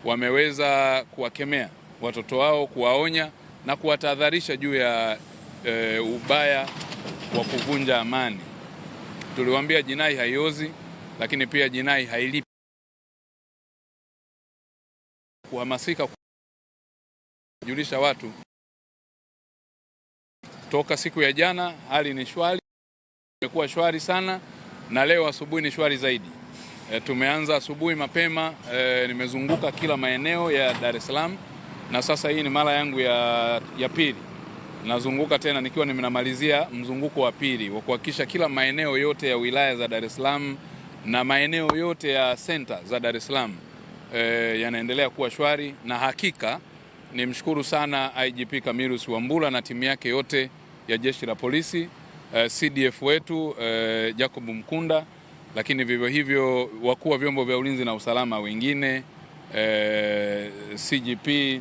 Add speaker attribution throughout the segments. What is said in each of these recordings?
Speaker 1: wameweza kuwakemea watoto wao, kuwaonya na kuwatahadharisha juu ya ubaya wa kuvunja amani. Tuliwaambia jinai haiozi, lakini pia jinai hailipi. Kuhamasika kujulisha watu toka siku ya jana, hali ni shwari, imekuwa shwari sana, na leo asubuhi ni shwari zaidi. Tumeanza asubuhi mapema, nimezunguka kila maeneo ya Dar es Salaam na sasa hii ni mara yangu ya pili nazunguka tena nikiwa ninamalizia mzunguko wa pili wa kuhakikisha kila maeneo yote ya wilaya za Dar es Salaam na maeneo yote ya senta za Dar es Salaam yanaendelea kuwa shwari, na hakika nimshukuru sana IGP Camillus Wambura na timu yake yote ya jeshi la polisi, CDF wetu Jacob Mkunda, lakini vivyo hivyo wakuu wa vyombo vya ulinzi na usalama wengine, CGP,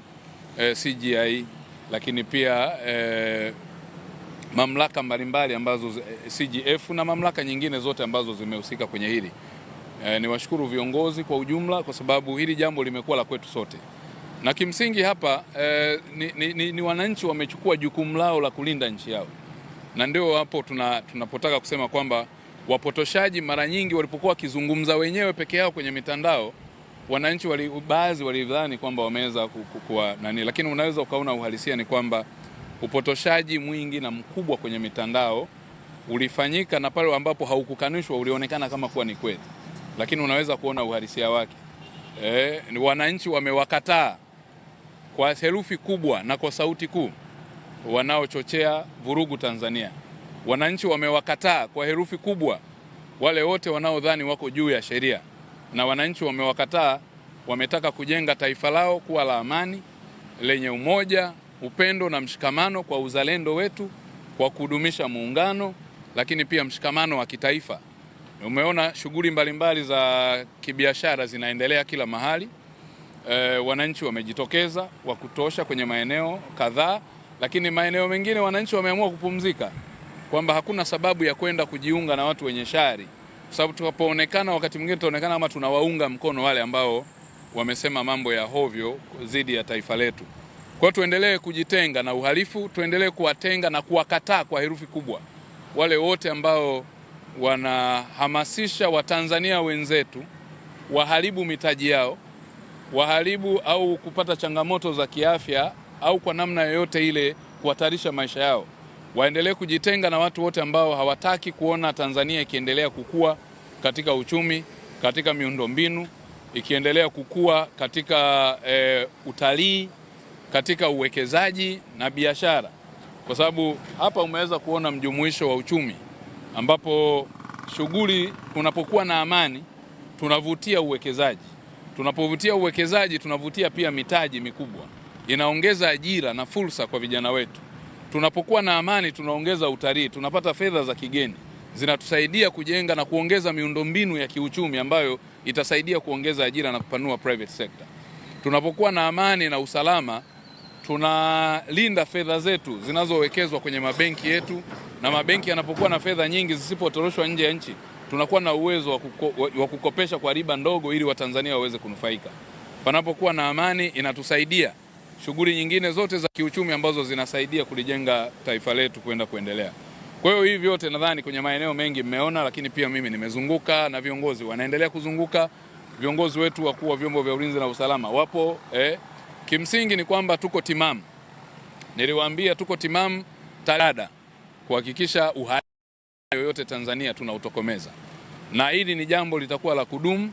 Speaker 1: CGI, lakini pia mamlaka mbalimbali ambazo CGF na mamlaka nyingine zote ambazo zimehusika kwenye hili. Niwashukuru viongozi kwa ujumla kwa sababu hili jambo limekuwa la kwetu sote. Na kimsingi hapa ni wananchi wamechukua jukumu lao la kulinda nchi yao. Na ndio hapo tunapotaka kusema kwamba wapotoshaji mara nyingi walipokuwa wakizungumza wenyewe peke yao kwenye mitandao, wananchi baadhi walidhani kwamba wameweza kuwa nani, lakini unaweza ukaona uhalisia ni kwamba upotoshaji mwingi na mkubwa kwenye mitandao ulifanyika, na pale ambapo haukukanishwa ulionekana kama kuwa ni kweli, lakini unaweza kuona uhalisia wake. Wananchi wamewakataa kwa herufi kubwa na kwa sauti kuu wanaochochea vurugu Tanzania. Wananchi wamewakataa kwa herufi kubwa wale wote wanaodhani wako juu ya sheria, na wananchi wamewakataa, wametaka kujenga taifa lao kuwa la amani, lenye umoja, upendo na mshikamano kwa uzalendo wetu, kwa kudumisha muungano, lakini pia mshikamano wa kitaifa. Umeona shughuli mbalimbali za kibiashara zinaendelea kila mahali. Wananchi wamejitokeza wa kutosha kwenye maeneo kadhaa, lakini maeneo mengine wananchi wameamua kupumzika, kwamba hakuna sababu ya kwenda kujiunga na watu wenye shari, kwa sababu tunapoonekana wakati mwingine tutaonekana kama tunawaunga mkono wale ambao wamesema mambo ya hovyo dhidi ya taifa letu. Kwa hiyo tuendelee kujitenga na uhalifu, tuendelee kuwatenga na kuwakataa kwa herufi kubwa wale wote ambao wanahamasisha Watanzania wenzetu waharibu mitaji yao, waharibu au kupata changamoto za kiafya au kwa namna yoyote ile kuhatarisha maisha yao. Waendelee kujitenga na watu wote ambao hawataki kuona Tanzania ikiendelea kukua katika uchumi, katika miundombinu, ikiendelea kukua katika utalii, katika uwekezaji na biashara. Kwa sababu hapa umeweza kuona mjumuisho wa uchumi ambapo shughuli, kunapokuwa na amani tunavutia uwekezaji. Tunapovutia uwekezaji tunavutia pia mitaji mikubwa. Inaongeza ajira na fursa kwa vijana wetu. Tunapokuwa na amani tunaongeza utalii, tunapata fedha za kigeni, zinatusaidia kujenga na kuongeza miundombinu ya kiuchumi ambayo itasaidia kuongeza ajira na kupanua private sector. Tunapokuwa na amani na usalama tunalinda fedha zetu zinazowekezwa kwenye mabenki yetu, na mabenki yanapokuwa na fedha nyingi zisipotoroshwa nje ya nchi, tunakuwa na uwezo wa kukopesha kwa riba ndogo ili Watanzania waweze kunufaika. Panapokuwa na amani inatusaidia shughuli nyingine zote za kiuchumi ambazo zinasaidia kulijenga taifa letu kwenda kuendelea. Kwa hiyo hivi vyote nadhani kwenye maeneo mengi mmeona, lakini pia mimi nimezunguka na viongozi wanaendelea kuzunguka. Viongozi wetu wakuu wa vyombo vya ulinzi na usalama wapo. Kimsingi ni kwamba tuko timamu. Niliwaambia tuko timamu tarada kuhakikisha uhalifu yoyote Tanzania tunautokomeza. Na hili ni jambo litakuwa la kudumu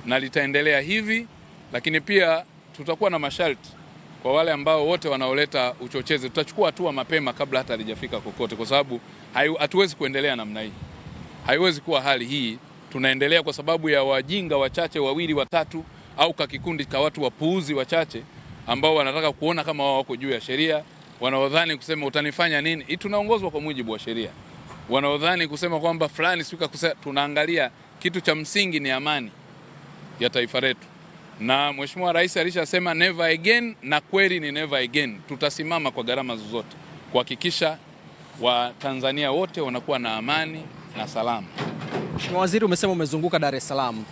Speaker 1: na litaendelea hivi, lakini pia tutakuwa na masharti kwa wale ambao wote wanaoleta uchochezi. Tutachukua hatua mapema kabla hata halijafika kokote, kwa sababu hatuwezi kuendelea namna hii. Haiwezi kuwa hali hii tunaendelea kwa sababu ya wajinga wachache wawili watatu au ka kikundi cha watu wapuuzi wachache ambao wanataka kuona kama wao wako juu ya sheria, wanaodhani kusema utanifanya nini. Hii tunaongozwa kwa mujibu wa sheria. Wanaodhani kusema kwamba fulani sika kusema, tunaangalia kitu cha msingi ni amani ya taifa letu. Na Mheshimiwa Rais alishasema never again, na kweli ni never again. Tutasimama kwa gharama zozote kuhakikisha Watanzania wote wanakuwa na amani na salama.
Speaker 2: Mheshimiwa Waziri, umesema umezunguka Dar es Salaam.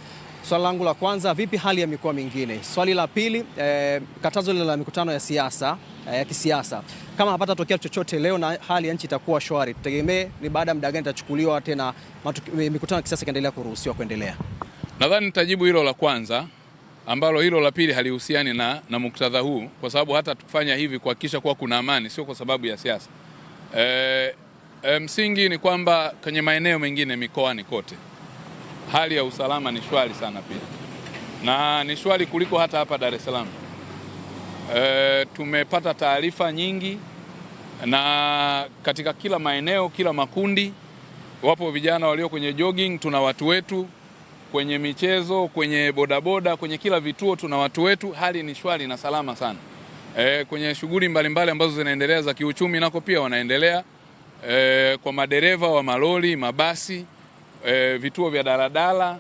Speaker 2: Swali langu la kwanza, vipi hali ya mikoa mingine? Swali la pili, katazo lile la mikutano ya siasa ya kisiasa, kama hapatatokea chochote leo na hali ya nchi itakuwa shwari, tutegemee ni baada ya muda gani itachukuliwa tena mikutano ya kisiasa ikaendelea kuruhusiwa kuendelea?
Speaker 1: Nadhani nitajibu hilo la kwanza, ambalo hilo la pili halihusiani na muktadha huu, kwa sababu hata tukifanya hivi kuhakikisha kuwa kuna amani sio kwa sababu ya siasa. Msingi ni kwamba kwenye maeneo mengine mikoani kote hali ya usalama ni shwari sana pia, na ni shwari kuliko hata hapa Dar es Salaam. Tumepata taarifa nyingi, na katika kila maeneo, kila makundi wapo vijana walio kwenye jogging, tuna watu wetu kwenye michezo, kwenye bodaboda, kwenye kila vituo tuna watu wetu. Hali ni shwari na salama sana. Kwenye shughuli mbalimbali ambazo zinaendelea za kiuchumi nako pia wanaendelea. Kwa madereva wa malori, mabasi, vituo vya daladala,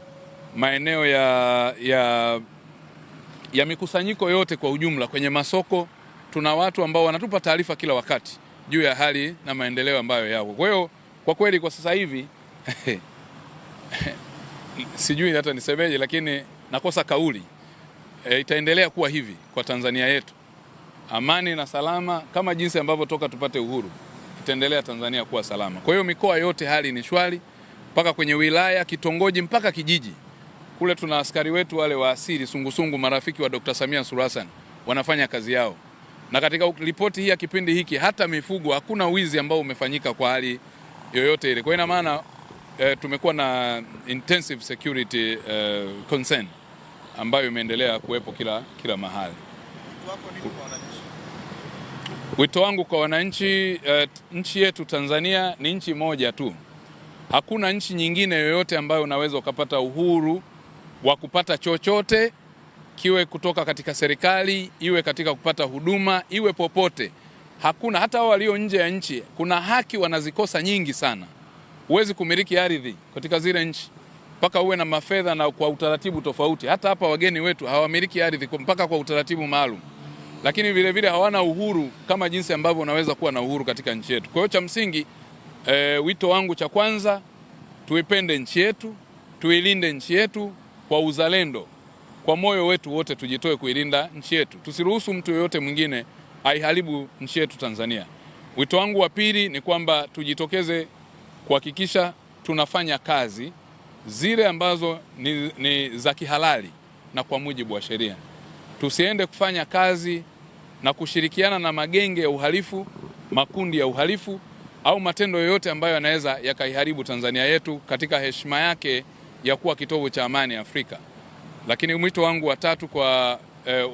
Speaker 1: maeneo ya mikusanyiko yote kwa ujumla, kwenye masoko tuna watu ambao wanatupa taarifa kila wakati juu ya hali na maendeleo ambayo yako. Kwa hiyo kwa kweli kwa sasa hivi sijui hata nisemeje, lakini nakosa kauli. Itaendelea kuwa hivi kwa Tanzania yetu, amani na salama kama jinsi ambavyo toka tupate uhuru itaendelea Tanzania kuwa salama. Kwa hiyo mikoa yote hali ni shwari, mpaka kwenye wilaya, kitongoji, mpaka kijiji. Kule tuna askari wetu wale wa asili sungusungu, marafiki wa Dr. Samia Suluhu Hassan, wanafanya kazi yao. Na katika ripoti hii ya kipindi hiki hata mifugo hakuna wizi ambao umefanyika kwa hali yoyote ile. Kwa hiyo ina maana tumekuwa na intensive security concern ambayo imeendelea kuwepo kila mahali. Wito wangu kwa wananchi, nchi yetu Tanzania ni nchi moja tu. Hakuna nchi nyingine yoyote ambayo unaweza ukapata uhuru wa kupata chochote, kiwe kutoka katika serikali, iwe katika kupata huduma, iwe popote. Hakuna, hata walio nje ya nchi kuna haki wanazikosa nyingi sana. Huwezi kumiliki ardhi katika zile nchi mpaka uwe na mafedha na kwa utaratibu tofauti. Hata hapa wageni wetu hawamiliki ardhi mpaka kwa utaratibu maalum. Lakini vile vile hawana uhuru kama jinsi ambavyo unaweza kuwa na uhuru katika nchi yetu. Kwa hiyo cha msingi, wito wangu cha kwanza, tuipende nchi yetu, tuilinde nchi yetu kwa uzalendo, kwa moyo wetu wote tujitoe kuilinda nchi yetu. Tusiruhusu mtu yoyote mwingine aiharibu nchi yetu Tanzania. Wito wangu wa pili ni kwamba tujitokeze kuhakikisha tunafanya kazi zile ambazo ni za kihalali na kwa mujibu wa sheria. Tusiende kufanya kazi na kushirikiana na magenge ya uhalifu, makundi ya uhalifu au matendo yoyote ambayo yanaweza yakaiharibu Tanzania yetu katika heshima yake ya kuwa kitovu cha amani Afrika. Lakini mwito wangu wa tatu kwa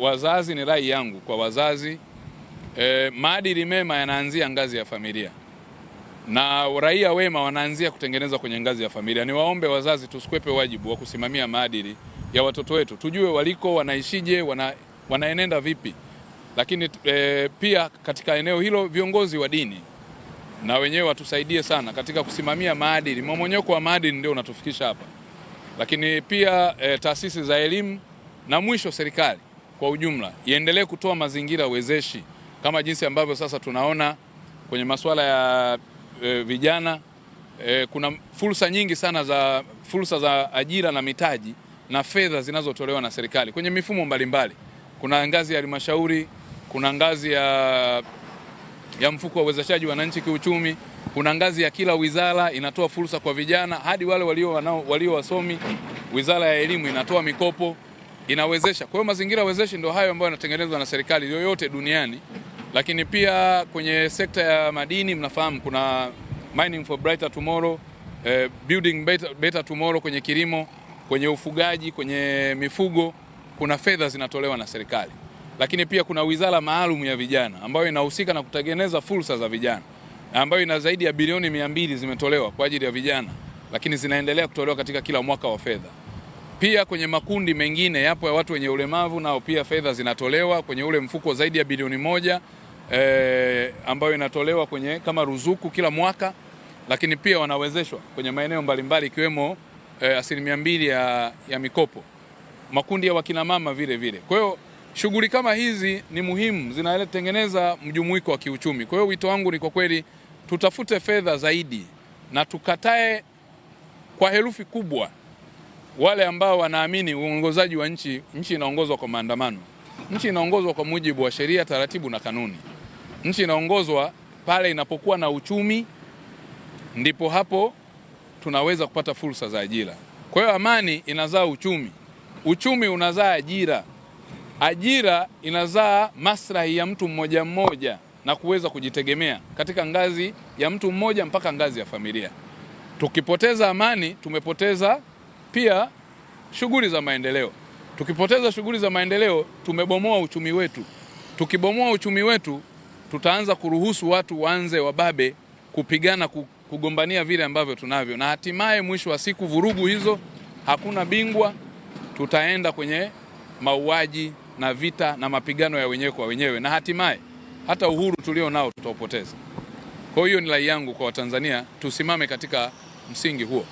Speaker 1: wazazi, ni rai yangu kwa wazazi, maadili mema yanaanzia ngazi ya familia na raia wema wanaanzia kutengeneza kwenye ngazi ya familia. Niwaombe wazazi tusikwepe wajibu wa kusimamia maadili ya watoto wetu, tujue waliko, wanaishije, wanaenenda vipi. Lakini pia katika eneo hilo viongozi wa dini na wenyewe watusaidie sana katika kusimamia maadili. Mmomonyoko wa maadili ndio unatufikisha hapa. Lakini pia taasisi za elimu na mwisho serikali kwa ujumla iendelee kutoa mazingira wezeshi kama jinsi ambavyo sasa tunaona kwenye masuala ya vijana. Kuna fursa nyingi sana za fursa za ajira na mitaji na fedha zinazotolewa na serikali kwenye mifumo mbalimbali. Kuna ngazi ya halmashauri, kuna ngazi ya mfuko wa uwezeshaji wananchi kiuchumi, kuna ngazi ya kila wizara inatoa fursa kwa vijana hadi wale walio wasomi. Wizara ya elimu inatoa mikopo, inawezesha. Kwa hiyo mazingira wezeshi ndio hayo ambayo yanatengenezwa na serikali yoyote duniani. Lakini pia kwenye sekta ya madini mnafahamu kuna Mining for Brighter Tomorrow, Building Better Tomorrow kwenye kilimo, kwenye ufugaji, kwenye mifugo kuna fedha zinatolewa na serikali. Lakini pia kuna wizara maalum ya vijana ambayo inahusika na kutengeneza fursa za vijana, ambayo ina zaidi ya bilioni 200 zimetolewa kwa ajili ya vijana, lakini zinaendelea kutolewa katika kila mwaka wa fedha. Pia kwenye makundi mengine yapo ya watu wenye ulemavu, nao pia fedha zinatolewa kwenye ule mfuko zaidi ya bilioni 1 ambayo inatolewa kwenye kama ruzuku kila mwaka. Lakini pia wanawezeshwa kwenye maeneo mbalimbali ikiwemo 2% ya mikopo. Makundi ya wakina mama vile vile. Kwa hiyo shughuli kama hizi ni muhimu, zinatengeneza mjumuiko wa kiuchumi. Kwa hiyo wito wangu ni kwa kweli tutafute fedha zaidi na tukatae kwa herufi kubwa wale ambao wanaamini uongozaji wa nchi, nchi inaongozwa kwa maandamano. Nchi inaongozwa kwa mujibu wa sheria, taratibu na kanuni. Nchi inaongozwa pale inapokuwa na uchumi, ndipo hapo tunaweza kupata fursa za ajira. Kwa hiyo amani inazaa uchumi, uchumi unazaa ajira, ajira inazaa maslahi ya mtu mmoja mmoja na kuweza kujitegemea katika ngazi ya mtu mmoja mpaka ngazi ya familia. Tukipoteza amani, tumepoteza pia shughuli za maendeleo. Tukipoteza shughuli za maendeleo, tumebomoa uchumi wetu. Tukibomoa uchumi wetu, tutaanza kuruhusu watu waanze wababe kupigana, kugombania vile ambavyo tunavyo, na hatimaye mwisho wa siku vurugu hizo, hakuna bingwa, tutaenda kwenye mauaji na vita na mapigano ya wenyewe kwa wenyewe, na hatimaye hata uhuru tulio nao tutaupoteza. Kwa hiyo ni rai yangu kwa Watanzania, tusimame katika msingi huo.